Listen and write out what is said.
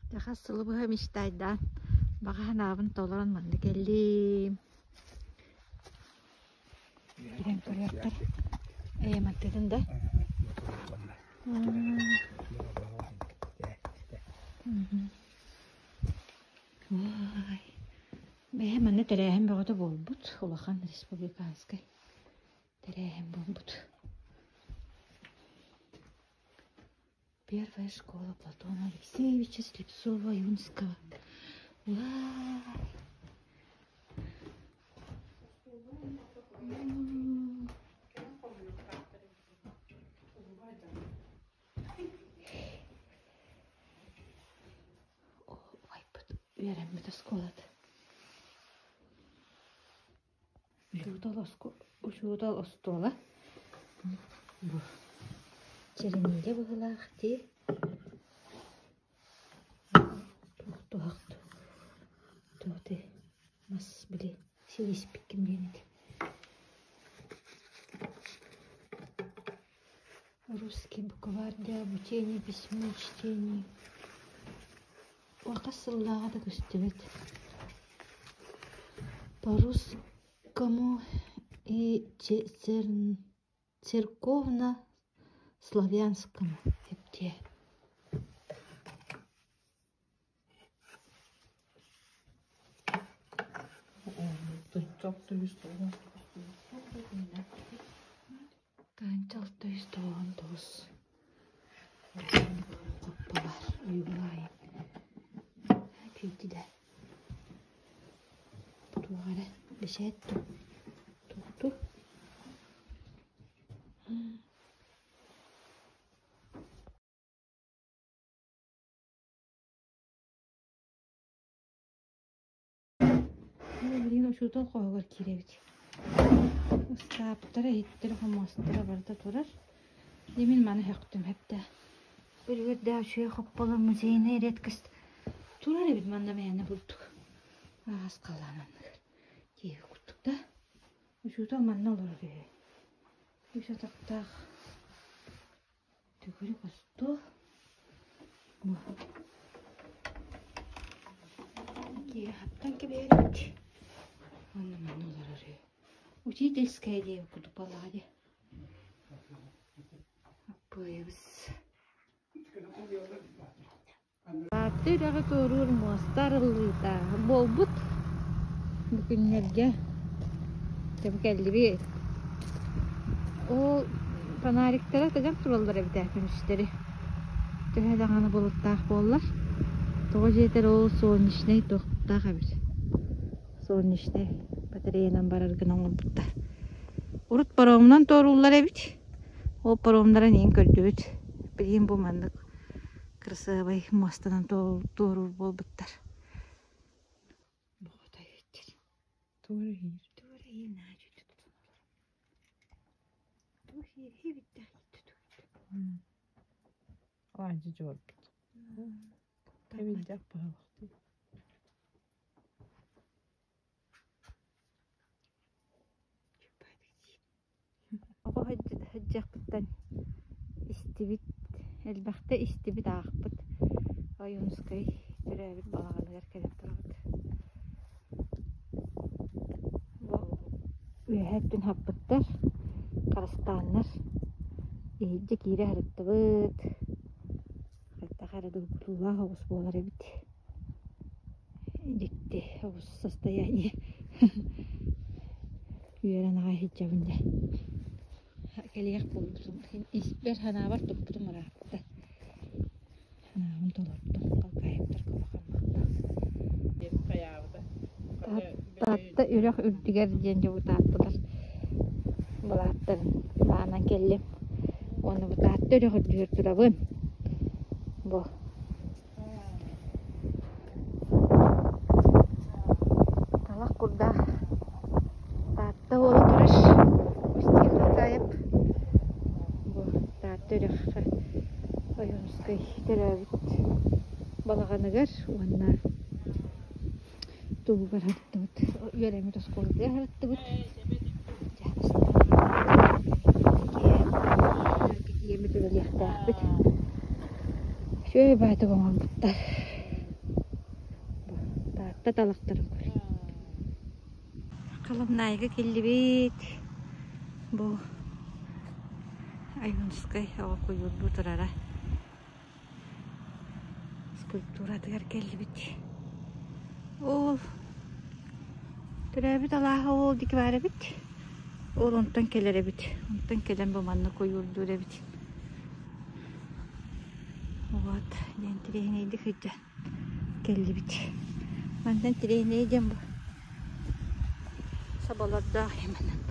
Дьэ хас сылы быһа мечтайдаан, баҕа санаабын толорон манна кэллим. Киирэн көрүөххэ. Ээ, мантытын да? Ой, бэйэ манна тэрээһин бөҕөтө буолбут, улахан республиканскай тэрээһин буолбут. Первая школа Платона Алексеевича Слепцова-Юнского. Вау! Убайбыт үөрэммит оскуолата. Учуутал остуола бу чернилэ быһыылаах дии туох туһах туох мас били силиспиккин диэн этэ Русский букварь для обучения письму чтению Хас сыллааҕа да көстүбэт. По-русскому и церковно-славянскому эптиэ. Таанча 699 хоппо бар уйгулаайын күүтүдэ туох эрэ бэчээт туохту Билигин учуутал хоһугар киирэбит. Ыстааптара, иһиттэрэ, хомуостара барыта турар. Дьэ мин маны сөхтүм хэптэ. Үлүгэрдээх үчүгэй хопполор музейная редкость турар эбит манна мээнэ курдук. Аас халлаан анныгар киһи курдук да. Учуутал манна олорор үһү. Үс атахтаах Төгүрүк остуол. Бу. Киэһэттэн кэбиһэрбит. Уонна манна олорор үһү. Учительская диэбит курдук буоллаҕа дии. Аппыайабыс. Таатта үрэҕи туоруур муоста арыллыыта буолбут. Бу күннэргэ кэм кэллибит. Ол фонариктара тыган тураллар эбит ээ күнүстэри. Төһө даҕаны былыттаах буоллар. Тоҕо диэтэр ол солнечнай туохтаах эбит. Солнечнай батареянан барар гына оҥорбуттар. Урут паромунан туорууллар эбит. Ол паромнарын иин көрдүбүт. Билигин бу маннык Кырасыабай муостанан туоруур буолбуттар. Боҕотой иһиттэр. Туора иһиир. Туора иһиир наһаа үчүгэй тутан олорор. Туох иһиир биттээх иһиттэ Алаадьы дьуорбут. Эбийдэх быһалахтыы. Оҕо сылдьыахпыттан истибит, элбэхтэ истибит, аахпыт Ойуунускай төрөөбүт балаҕаныгар кэлэн турабыт. Бу үөһэ өттүн хаппыттар, харыстааннар иһирдьэ киирэ сырыттыбыт. Хайдах эрэ долгутуулаах оҕус буолар эбит. Дьикти оҕус состояние. Үөрэн аҕай сылдьабын дьэ. Кэлиэх буолбутум. Испэр санаабар туппутум ыраатта. Санаабын толордум. Халкаайыктарга улахан махтал. Таатта үрэх үрдүгэр диэн дьокутааттылар былааттарын баанан кэллим. Уонна бу Таатта үрэх үрдүгэр турабын. Бу Талах курдаах Таатта буола турар Устин Хатаев бу Таатта үрэххэ Ойуунускай төрөөбүт балаҕаныгар уонна туһугар сырыттыбыт үөрэммит оскуолатыгар сырыттыбыт Киһиэмит үлэлиэхтээхпит. Үчүгэй баайдык оҥорбуттар. Хата талахтарын көр. Коломнайга кэллибит. Бу Ойуунускай оҕо куйуурдуу турара. Скульптуратыгар кэллибит. Ол төрөөбүт алааһа ол диэки баар эбит. Ол онтон кэлэр эбит. Онтон кэлэн бу манна куйуурдуур эбит. Вот, диэн интэриэһинэйдик сылдьан кэллибит. Мантан интэриэһинэй диэн бу соболордоох манан.